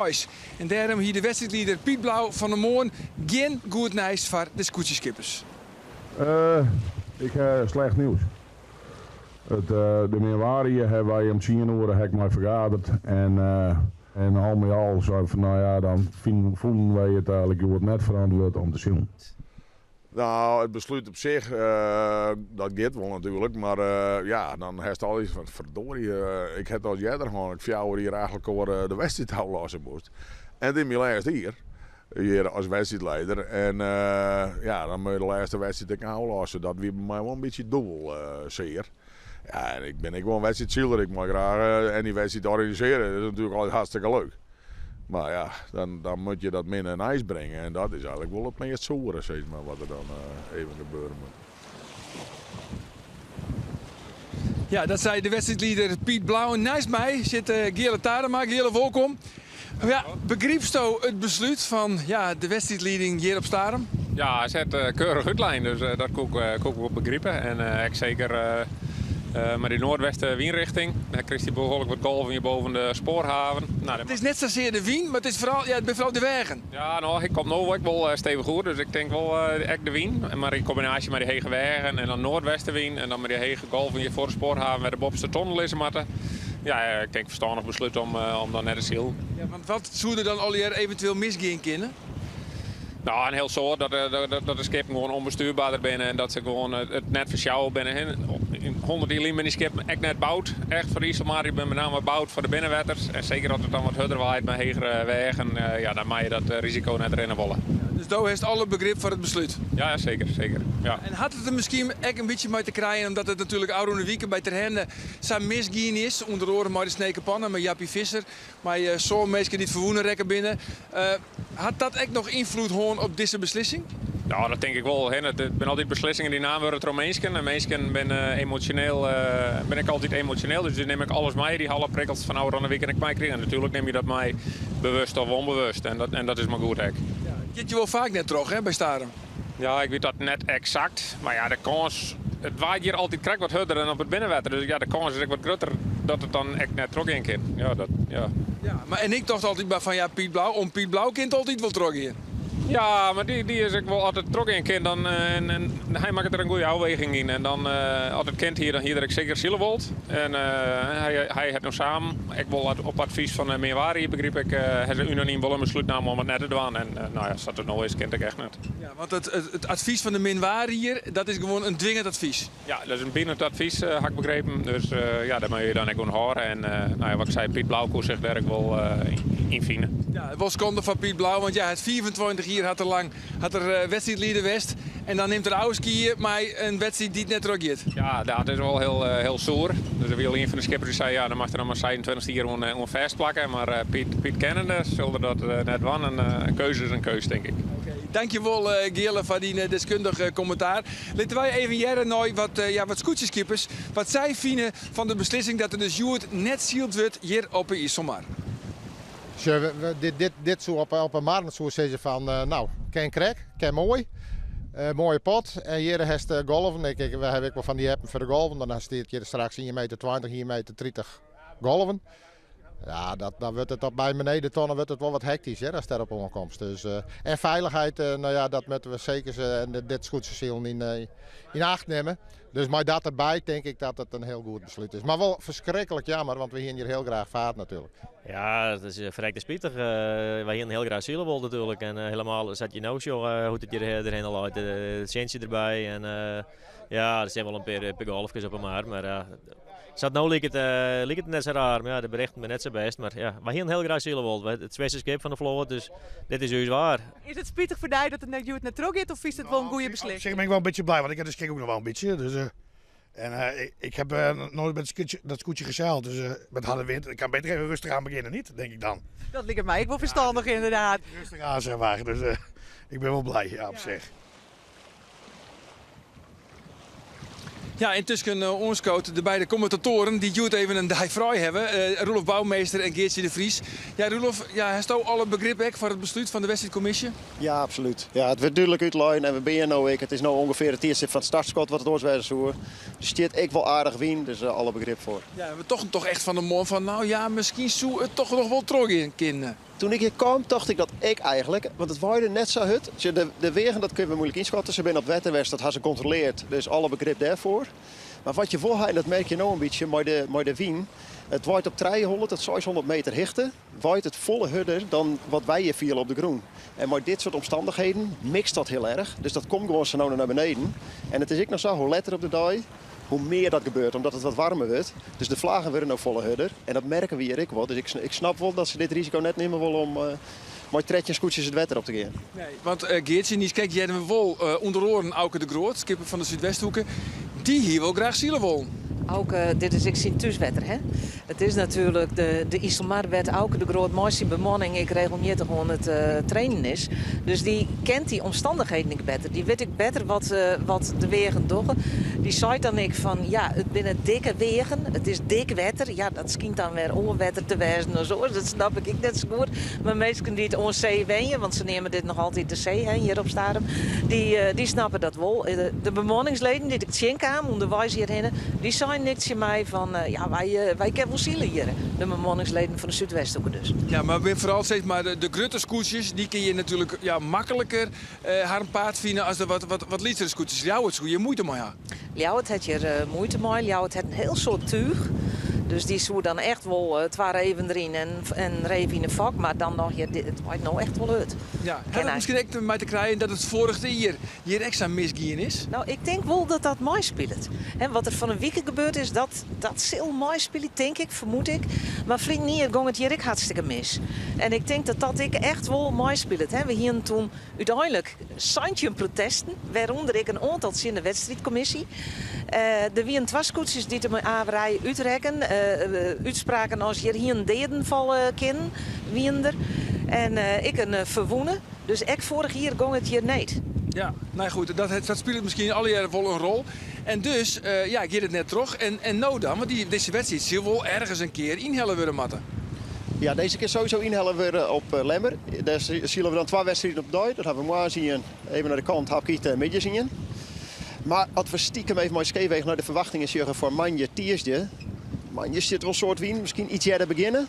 En dêrom hie de wedstriidlieder Piet Blauw fan 'e moarn gjin goed nijs foar de skûtsjeskippers. Ik ha slecht nieuws. It, de Minwarië hawwe wy om 10 oere ha ik mei fergaderd en al mei al sei fan, no ja, dan fûnen wy it eigenlik goed net ferantwurde om te silen. Nou, it beslút op sich, dat giet wol natuerlik, mar ja, dan hast al iets fan, verdorie, ik ha al earder hân, ik 4 jier eigentlik al de wedstriid ôflûke moast. En it is myn lêste jier, hjir as wedstriidlieder. En ja, dan moat je de lêste wedstriid ek ôflûke. Dat wie by my wol in bytsje dûbel sear. Ja, en ik bin ek wol in wedstriidsiler. Ik mei graach en dy wedstriid organisearje. Dat is natuerlik altyd hartstikke leuk. Mar ja, dan moatte je dat minne nijs bringe. En dat is eigenlik wol it meast soere, sis mar, wat der dan even gebeure moat. Ja, dat sei de wedstriidlieder Piet Blauw. Neist my sit Geale Tadema. Geale, wolkom. Ja, begrypsto it beslút fan, ja, de wedstriidlieding hjir op Starum? Ja, hy hat keurich útlein, dus dat koe ik wol begripe. En ek seker mei dy noardwestewynrjochting. Dan krijst dy behoarlik wat golven hjir boppe de spoarhaven. Nou, It is net sasear de wyn, mar it is foaral, ja, it binne foaral de weagen. Ja, no, ik kom no ek wol stevich oer, dus ik tink wol ek de wyn. Mar yn kombinaasje mei dy hege weagen en dan noardwestewyn en dan mei dy hege golven hjir foar de spoarhaven wêr't de boppeste tonnen lizze moatte. Ja, ik tink ferstannich beslút om dan net te silen. Ja, want wat soe der dan allegear eventueel misgean kinne? Nou, in hiel soad dat de skippen gewoan ûnbestjoerber binne en dat se gewoan it net fersjouwe binne. 100 jier lyn binne dy skippen ek net boud. Echt foar de Iselmar, dy binne benammen boud foar de binnenwetters. En seker as it dan wat hurder waait mei hegere weagen, ja, dan mei je dat risiko net rinne wolle. Dus do hast alle begrip foar it beslút? Ja, seker. Ja. En hat it der miskien ek in bytsje mei te krijen omdat it natuerlik ôfrûne wike by Terherne sa misgien is, ûnder oare mei de Sneker Panne, mei Jappie Visser, mei sân minsken dy't ferwûne rekke binne. Hat dat ek noch ynfloed hân op dizze beslissing? Nou, dat tink ik wol. It binne altyd beslissingen dy't naam wurde troch minsken. En minsken binne emosjoneel, bin ik altyd emosjoneel, dus dy nim ik alles mei, dy alle prikkels fan ôfrûne wike ek meikrigen. En natuerlik nim je dat mei, bewust of ûnbewust. En dat is mar goed ek. Ja, it giet hjir wol faak net troch, hè, by Starum? Ja, ik wit dat net eksakt. Mar ja, de kâns. It waait hjir altyd krekt wat hurder dan op it binnenwetter. Dus ja, de kâns is ek wat grutter dat it dan ek net trochgean kin. Ja, dat, ja. Ja, mar en ik tocht altyd mar fan, ja, Piet Blauw, om Piet Blauw kin it altyd wol trochgean. Ja, mar dy is ek wol, as it trochgean kin, dan en hy makket der in goede ôfwaging yn. En dan, as it kin hjir, dan hie er ek seker sile wold. En hy hat no samen, ek wol op advys fan de Meerwari, begryp ik, ha se unanym wol in beslút naam om it net te dwaan. En no ja, sa't it no is, kin it ek echt net. Ja, want it advys fan de Minwariër, dat is gewoan in dwingend advys. Ja, dat is in binend advys, ha ik begrepen. Dus ja, dêr moatte je dan ek oan hâlde. En no ja, wat ik sei, Piet Blauw koe sich dêr ek wol yn fine. Ja, wol skande foar Piet Blauw, want ja, it 25 jier hat er lang hat er wedstriidlieder west. En dan nimt er ôfskie mei in wedstriid dy't net trochgiet. Ja, dat is wol hiel, hiel soer. Dus der wie al ien fan de skippers dy sei, ja, dan moatst der noch mar 26 jier oan fêstplakke. Mar Piet kennende sil er dat net dwaan. En in keuze is in keuze, tink ik. Oké, dankjewol Geale foar dyn deskundige kommentaar. Litte wy even hearre nei wat, ja, wat skûtsjeskippers, wat sy fine fan de beslissing dat der dus hjoed net syld wurdt hjir op de Iselmar. Sjoch, dit soe op 'e marren soe sizze fan, nou, kin krekt, kin moai. Moaie pot. En hjir hast de golven. We hawwe ek wol fan dy appen foar de golven. Dan stiet hjir straks 1 meter 20, 1 meter 30 golven. Ja, dan wurdt it op by beneden tonnen wurdt it wol wat hektysk, hè, ast dêrop oankomst. Dus, en feilichheid, no ja, dat moatte we seker en dit skûtsjesilen yn acht nimme. Dus mei dat derby tink ik dat it in hiel goed beslút is. Mar wol ferskriklik jammer, want we hiene hjir hiel graach feart natuerlik. Ja, dat is ferrekte spitich. Wy hiene hiel graach sile wold natuerlik. En hielendal sa't je no sjogge hoe't it hjir derhinne leit. It sintsje derby. En ja, der stean wol in pear golfkes op 'e mar. Mar ja, sa't no liket it net sa raar. Mar ja, de berichten binne net sa bêst. Mar ja, wy hiene hiel graach sile wold. It swierste skip fan de float, dus dit is ús waar. Is it spitich foar dy dat it net hjoed net trochgiet of fynst it wol in goede beslissing? Op sich bin ik wol in bytsje bliid, want ik ha de skik ek noch wol in bytsje. Dus, en ik ha noait mei dat skûtsje geseild, dus mei harde wyn, ik kan better even rêstich oan begjinne, net, tink ik dan. Dat liket my ek wol ferstannich, ynderdaad. Rêstich oan, sis mar. Dus ik bin wol bliid, ja, op sich. Ja, yntusken oanskood de beide kommentatoaren dy't hjoed even in dei frij hawwe. Roelof Bouwmeester en Geartsje de Vries. Ja, Roelof, ja, hasto alle begrip ek foar it beslút fan de wedstriidkommisje? Ja, absolút. Ja, it wurdt dúdlik útlein en we binne no ek. It is no ûngefear it tiidstip fan it startskot wat it oars wêze soe. Der stiet ek wol aardich wyn, dus alle begrip foar. Ja, we tochten toch echt fan 'e moarn fan, no ja, miskien soe it toch noch wol trochgean kinne. Toen ik hier kwam, tocht ik dat ik eigenlijk, want it waaide net sa hurd. Sjoch, de weagen, dat kinne we moeilijk ynskatte. Se binne op wetter west, dat ha se kontroleard. Dus alle begrip dêrfoar. Mar wat je wol ha, en dat merk je no in bytsje mei de wyn, it waait op 300 tot 600 meter hichte, waait it folle hurder dan wat wy hjir fiele op de grûn. En mei dit soart omstannichheden mikst dat hiel erch. Dus dat komt gewoan sa no nei beneden. En it is ek noch sa, hoe letter op de dei, hoe mear dat gebeurt, omdat it wat waarmer wurdt. Dus de flagen wurde no folle hurder. En dat merke we hjir ek wol. Dus ik snap wol dat se dit risiko net nimme wolle om mei 13 skûtsjes it wetter op te gean. Nee, want Geartsje, niiskrekt hearden we wol ûnder oaren Auke de Groot, skipper fan de Súdwesthoeke, dy hie wol graach sile wollen. Auke, dit is ek syn thúswetter, hè? It is natuerlik de Iselmar wêr't Auke de Groot mei syn bemanning ek regelmjittich oan it trainen is. Dus dy kent dy omstannichheden ek better. Dy wit ek better wat de weagen dogge. Dy seit dan ek fan, ja, it binne dikke weagen, it is dik wetter. Ja, dat skynt dan wer oar wetter te wêzen as oars, dat snap ik ek net sa goed. Mar minsken dy't oan see wenje, want se neame dit noch altyd de see hè, hjir op Starum, dy snappe dat wol. De bemanningsleden dy't ik tsjinkaam ûnderweis hjirhinne, dy seinen ek tsjin my fan, ja, wy kinne wol sile hjir. De bemanningsleden fan de Súdwesthoeke dus. Ja, mar bin foaral sis mar de grutte skûtsjes, dy kinne je natuerlik ja, makliker harren paad fine as de wat lytsere skûtsjes. Ljouwert soe hjir muoite mei ha. Ljouwert hat hjir muoite mei. Ljouwert hat in hiel soad túch. Dus dy soe dan echt wol twa reven deryn en reef yn de fok. Mar dan noch, it waait no echt wol hurd. Ja, hat it miskien ek mei te krijen dat it foarich jier hjir ek sa misgien is? No, ik tink wol dat dat meispilet. Wat der fan 'e wike gebeurd is, dat sil meispylje, tink ik, fermoed ik. Mar ferline jier gong it hjir ek hartstikke mis. En ik tink dat dat ek echt wol meispilet. We hienen toen Uteinlik 17 protesten, wêrûnder ek in oantal tsjin de wedstriidkommisje. Der wienen twa skûtsjes dy't de averij útrekken. Utspraken as hjir hienen deaden falle kinnen, wienen der. En ek in ferwûne. Dus ek foarich jier gong it hjir net. Ja, no goed, dat spilet miskien allegearre wol in rol. En dus ja, giet it net troch. En no dan? Want dizze wedstriid sil wol ergens in kear ynhelle wurde moatte. Ja, dizze kin sowieso ynhelle wurde op Lemmer. Dêr sile we dan twa wedstriden op dei. Dat hawwe we moarns ien, even nei de kant, hapke ite en middeis ien. Mar as we stiekem even mei skeefeach nei de ferwachtingen sjogge foar moandei, tiisdei. Moandei stiet wol in soad wyn, miskien iets earder begjinne.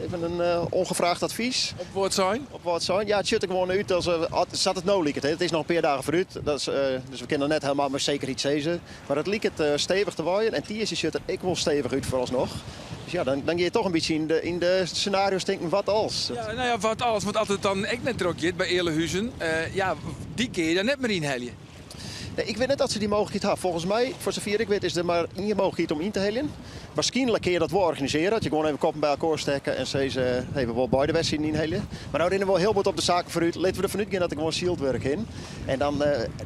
Even in ongevraagd advys. Op Wâldsein? Op Wâldsein, ja, it sjocht der gewoan út as, sa't it no liket. It is noch in pear dagen foarút, dus we kinne noch net helemaal mei sekerheid sizze. Mar it liket stevich te waaien en tiisdei sjocht der ek wol stevich út foaralsnoch. Dus ja, dan gean je toch in bytsje yn de senario's tinken, wat als? Ja, no ja, wat als, want as it dan ek net troch giet by Ealahuzen, ja, dy kinne je dan net mear ynhelje. Nee, ik wit net oft se dy mooglikheid ha. Folgens my, foar safier ik wit, is der mar ien mooglikheid om yn te heljen. Waarskynlik kinne je dat wol organisearje, dat je gewoan even koppen by elkoar stekke en sizze, hey, we wolle beide wedstriden ynhelje. Mar no rinne we wol hiel bot op de saken foarút. Litte we derfan útgean dat der gewoan syld wurde kin. En dan,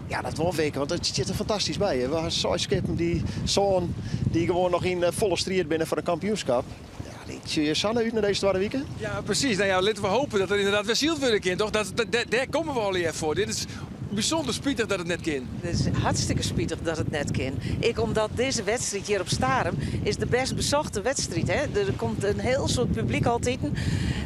ja, dat wol wikke, want it stiet der fantastysk by. We ha seis skippen, dy sân, dy't gewoan noch yn folle striid binne foar in kampioenskap. Ja, dy sjogge sa nei út nei dizze twadde wike. Ja, presys. No ja, litte we hoopje dat der ynderdaad wer syld wurde kin, toch? Dat, dêr komme we allegear foar. Dit is bysûnder spitich dat it net kin. It is hartstikke spitich dat it net kin. Ek omdat dizze wedstriid hjir op Starum is de bêst besochte wedstriid. Hè? Der komt in hiel soad publyk altiten.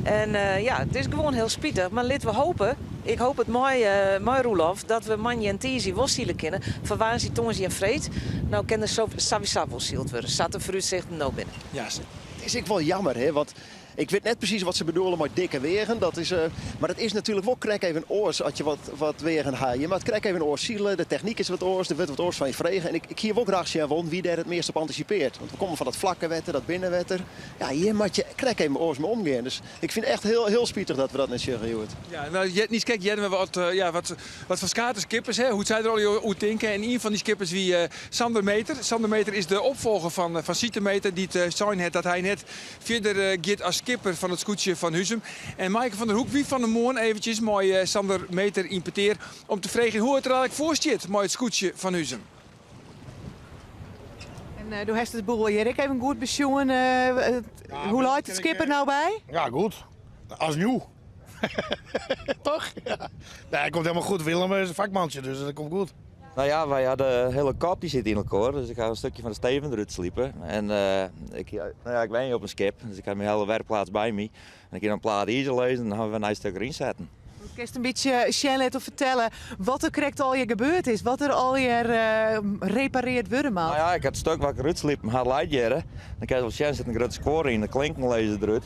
En ja, it is gewoan hiel spitich. Mar litte we hoopje, ik hoop it mei Roelof, dat we moandei en tiisdei wol sile kinne. Foar woansdei, tongersdei en freed. No kin der sawiesa wol syld wurde, sa't de foarútsichten no binne. Ja, it is ek wol jammer, hè, want ik wit net presys wat se bedoele mei dikke weagen. Dat is, mar it is natuerlik wol krekt even oars as je wat weagen ha. Je moat krekt even oars sile, de technyk is wat oars, der wurdt wat oars fan je frege. En ik hie wol graach sjen wollen wie dêr it meast op antisipearret. Want we komme fan dat flakke wetter, dat binnenwetter. Ja, hjir moat je krekt even oars mei omgean. Dus ik fyn it echt hiel, hiel spitich dat we dat net sjogge hjoed. Ja, no, niiskrekt hearden we wat, ja, wat, wat ferskate skippers, hè, hoe't sy der allegear oer tinke. En ien fan dy skippers wie Sander Meter. Sander Meter is de opfolger fan, fan Siete Meter, dy't sein hat dat hy net fierder giet as skipper fan it skûtsje fan Huzum. En Maaike van der Hoek wie fan 'e moarn eventsjes mei Sander Meter yn petear om te freegjen hoe it der eigenlik foar stiet mei it skûtsje fan Huzum. En do hast it boel hjir ek even goed besjoen. Hoe leit it skip der no by? Ja, goed. As nieuw. Toch? Ja. Nee, het komt helemaal goed. Willem is een vakmannetje, dus dat komt goed. Nou ja, wij hadden de hele kop die zit in elkaar. Dus ik had een stukje van de steven eruit sliepen. En ik, nou ja, ik wen op een skip, dus ik had mijn hele werkplaats bij me. En ik kan een plaat izer lezen en dan gaan we een nij stuk erin zetten. Kinst in bytsje sjen litte of fertelle wat der krekt allegear gebeurd is, wat der allegear reparearre wurde moat? Nou ja, ik had het stuk wat ik eruit sliepen had leit hjirre. Dan kinst wol sjen, der sit in grutte skuor yn, de klinken lizze derút.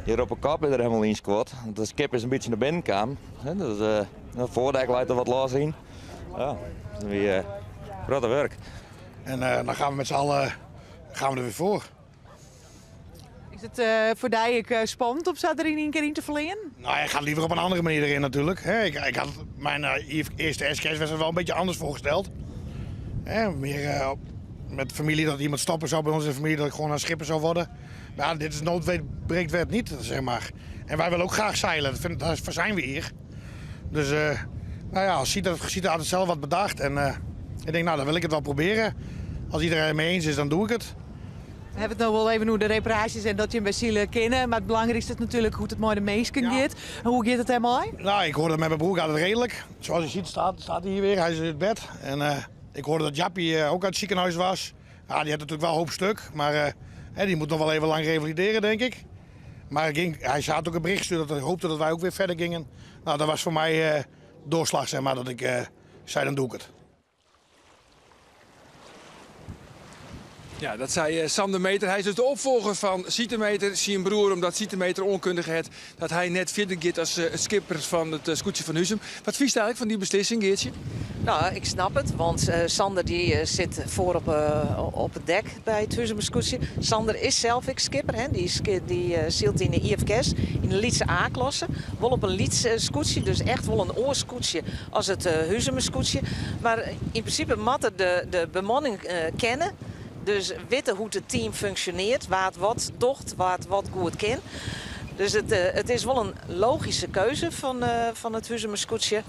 Hjir op 'e kop is er helemaal ynskuord. De skip is in bytsje nei binnen kaam. Dus it foardek leit der wat los yn. Ja, dat wie protte wurk. En dan gaan we met z'n allen gaan we er weer voor. Is it foar dy ek spannend om sa der yn ien kear yn te fleanen? Nou, ik ga liever op een andere manier erin natuurlijk. Ik had mijn eerste SKS-wedstrijd wel een beetje anders voorgesteld. Meer met familie, dat iemand stoppen zou bij ons in de familie, dat ik gewoon aan schipper zou worden. Maar ja, dit is nood breekt wet niet, zeg maar. En wij willen ook graag zeilen, daarvoor zijn we hier. Dus nou ja, Sita, Sita had het zelf wat bedacht. En ik denk, nou, dan wil ik het wel proberen. Als iedereen het mee eens is, dan doe ik het. We hawwe it no wol even oer de reparaasjes en dat jim wer sile kinne. Mar it belangrykste is natuerlik hoe't it mei de minsken giet. Hoe giet it dêrmei? Nou, ik hoorde met mijn broer gaat het redelijk. Zoals je ziet staat, staat hij hier weer. Hij is in het bed. En ik hoorde dat Jappie ook uit het ziekenhuis was. Ja, die had natuurlijk wel een hoop stuk. Maar die moet nog wel even lang revalideren, denk ik. Maar hij had ook een bericht gestuurd dat hij hoopte dat wij ook weer verder gingen. Nou, dat was voor mij doorslag, zeg maar, dat ik zei, dan doe ik het. Ja, dat sei eh, Sander Meter. Hy is dus de opfolger fan Siete Meter, syn broer, omdat Siete Meter oankundige hat dat hy net fierder giet as eh, skipper fan it eh, skûtsje fan Huzum. Wat fynst eigenlik fan dy beslissing, Geartsje? Nou, ik snap it, want Sander dy sit foar op, op it dek by it Huzumer skûtsje. Sander is sels ek skipper, hè. Dy, dy sylt yn de IFKS yn de lytse A-klasse. Wol op in lyts skûtsje, dus echt wol in oar skûtsje as it Huzumer skûtsje. Mar yn prinsipe moat er de, de bemanning kenne. Dus witte hoe't it team funksjonearret, wa't wat docht, wa't wat goed kin. Dus it, it is wol in logyske keuze fan, fan it Huzumer skûtsje.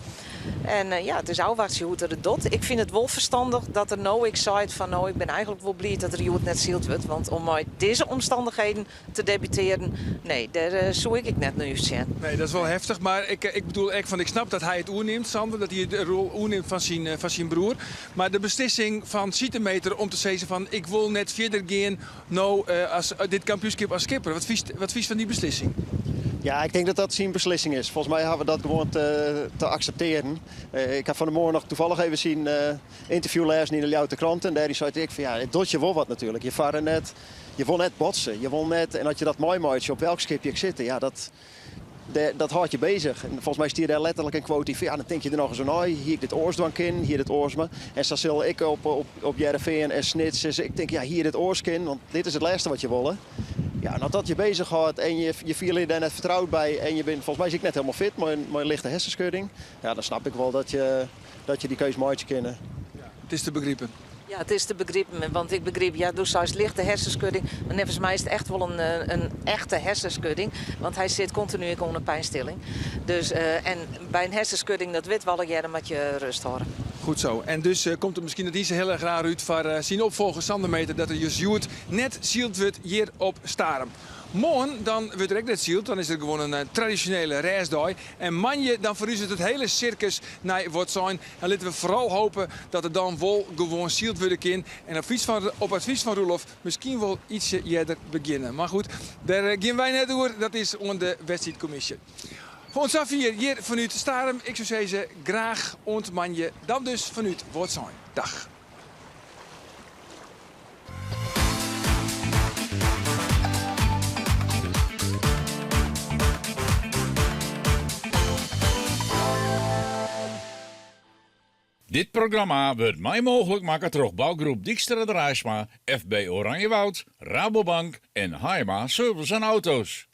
En ja, it is ôfwachtsjen hoe't er it docht. Ik fyn it wol ferstannich dat er no ek seit fan no, ik bin eigenlik wol bliid dat der hjoed net syld wurdt. Want om mei dizze omstannichheden te debutearjen, nee, dêr soe ik ek net nei útsjen. Nee, dat is wol heftich. Mar ik, ik bedoel ek fan, ik snap dat hy it oernimt, Sander, dat hy de rol oernimt fan syn, fan syn broer. Mar de beslissing fan Siete Meter om te sizzen fan ik wol net fierder gean no as dit kampioenskip as skipper. Wat fynst, wat fynst fan dy beslissing? Ja, ik tink dat dat syn beslissing is. Folgens my hawwe we dat gewoan te, te akseptearjen. Ik ha fan 'e moarn noch tafallich even syn ynterview lêzen yn de Ljouwerter Krante. En dêryn sei er ek fan ja, it docht je wol wat natuerlik. Je farre net, je wol net botse. Je wol net, en as je dat meimeitsje op welk skip je ek sitte, ja, dat, dat hâldt je bezich. En folgens my stie dêr letterlik in quote yn fan ja, dan tink je der noch ris oan nei. Hie ik dit oars dwaan kinnen, hie dit oars mar. En sa sil ik op, op, op Hearrenfean en Snits, ik tink ja, hie dit oars kinnen, want dit is it lêste wat je wolle. Ja, en as dat je bezich hâldt en je, je fiele je dêr net fertroud by en je binne folgens my is ek net hielendal fit mei, mei in lichte hersenskudding. Ja, dan snap ik wol dat je, dat je dy keus meitsje kinne. It is te begripen. Ja, it is te begripen, want ik begryp, ja, do seist lichte hersenskudding, mar neffens my is it echt wol in, in echte hersenskudding, want hy sit kontinu ek oan 'e pynstilling. Dus, en by in hersenskudding, dat witte we allegearre, moat je rêst hâlde. Goed zo. En dus komt it miskien net iens hiel erch raar út foar syn opfolger Sander Meter dat der just hjoed net syld wurdt hjir op Starum. Moarn dan wurdt der ek net syld, dan is der gewoan in tradisjonele rêstdei. En moandei dan ferhuzet it hiele sirkus nei Wâldsein. En litte we foaral hope dat der dan wol gewoan syld wurde kin. En op advys fan Roelof miskien wol ytsje earder begjinne. Mar goed, dêr gean wy net oer, dat is oan de wedstriidkommisje. Oant safier hjir fanút Starum. Ik soe sizze, graach oant moandei, dan dus fanút Wâldsein. Dag. Dit programma wurdt mei mooglik makke troch bougroep Dykstra Draaisma, FB Oranjewoud, Rabobank en Haaima Service en Auto's.